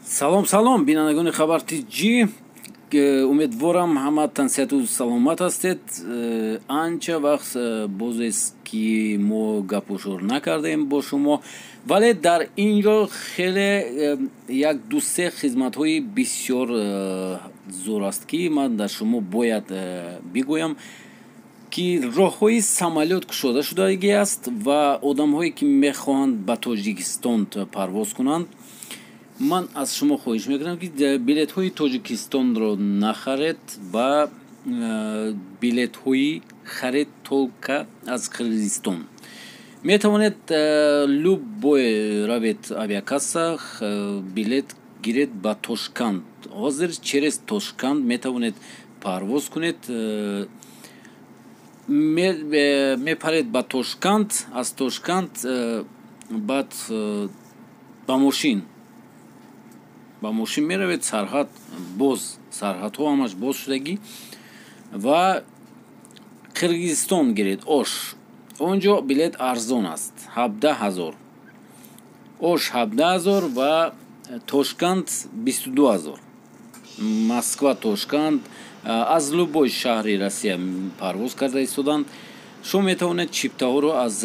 Салом, салом, бинандагони Хабар ТЖ. Умедворам, ҳама тансиҳату саломат ҳастед. Анча вақт бозест, ки мо гапушур накардем бо шумо, вале дар ин ҷо хеле як ду-се хизматҳои бисёр зур аст, ки ман дар шумо бояд бигӯям, ки роҳҳои самолёт кушода шудагӣ аст ва одамҳое, ки мехоҳанд ба Тоҷикистон парвоз кунанд, ман аз шумо хоҳиш мекунам, ки билетҳои Тоҷикистонро нахаред ва билетҳои харед только аз Қирғизистон. Метавонед любой равед авиакасса, билет гиред ба Тошканд. Ҳозир через Тошканд метавонед парвоз кунед. Мепаред ба Тошканд, аз Тошканд баъд ба мошин меравед. Сарҳад боз, сарҳадҳо ҳамаш боз шудагӣ ва Қирғизистон гиред. Ош, он ҷо билет арзон аст, 17 000. Ош 17 000 ва Тошканд 22 000. Москва, Тошканд, аз любой шаҳри Россия парвоз карда истоданд. Шумо метавонед чиптаҳоро аз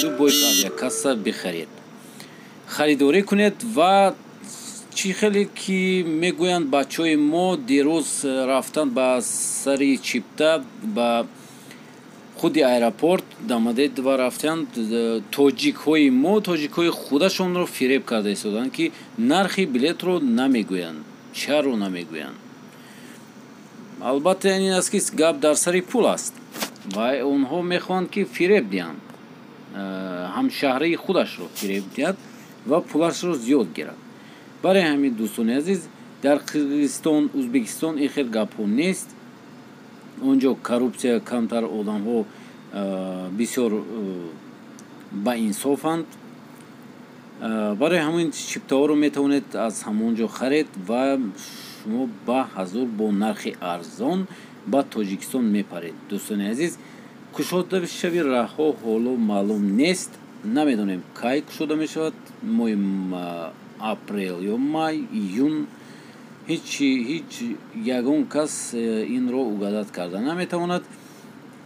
любой авиакасса бихаред, харидорӣ кунед. Ва чӣ хеле ки мегӯянд, бачаҳои мо дирӯз рафтанд ба сари чипта, ба худи аэропорт Домодедово рафтанд. Тоҷикҳои мо тоҷикҳои худашонро фиреб карда истоданд, ки нархи билетро намегӯянд. Чаро намегӯянд? Албатта, ин аст, ки гап дар сари пул аст ва онҳо мехоҳанд, ки фиреб диҳанд, ҳамшаҳрии худашро фиреб диҳад ва пулашро зиёд гирад. Барои ҳамин, дӯстони азиз, дар Қирғизистон, Ӯзбекистон ин хел гапҳо нест. Он ҷо коррупсия камтар, одамҳо бисёр баинсофанд. Барои ҳамин чиптаҳоро метавонед аз ҳамон ҷо харед ва шумо ба ҳазур бо нархи арзон ба Тоҷикистон мепаред. Дӯстони азиз, кушодашави раҳҳо ҳоло маълум нест, намедонем, кай кушода мешавад: моҳи апрел ё май, июн. Ҳеҷ ягон кас инро угадать карда наметавонад.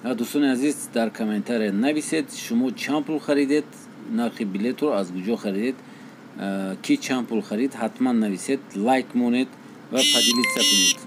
Дӯстони азиз, дар комментария нависед, шумо чанд пул харидед, нархи билетро аз куҷо харидед, ки чанд пул харид, ҳатман нависед, лайк монед ва поделиться кунед.